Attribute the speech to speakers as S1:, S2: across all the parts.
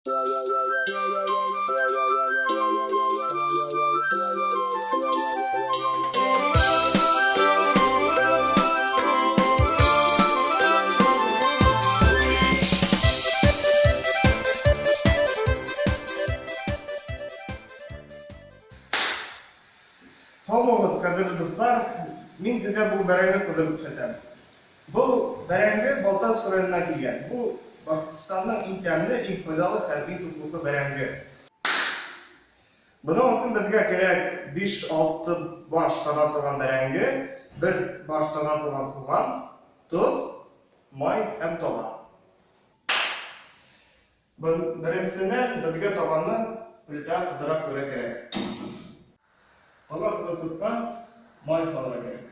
S1: Һаумыгыз, кадерле дуслар! Мин сезгә бүген бәрәңге кыздырып күрсәтәм. Был бәрәңге Балтач районыннан килгән. Бу Башкортстанның иң тәмле, иң файдалы һәм иң туклыклы бәрәңге. Моның өчен безгә кирәк 5-6 баш тазартылган бәрәңге, бер баш тазартылган суган, тоз, май һәм таба. Беренчедән, безгә табаны плитәгә кыздыра куярга кирәк. Таба кызып чыккач, май салырга кирәк.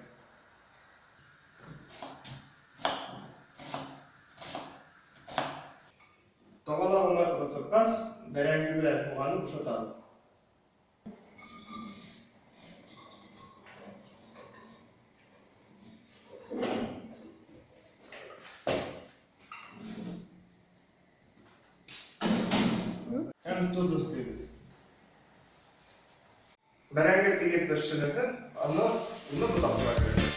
S1: Табадагы май кызып чыккач, бәрәңге белән суганны бушатабыз. Һәм тоз өстибез. Бәрәңге тигез пешсен өчен, аны нык ботак кирәк.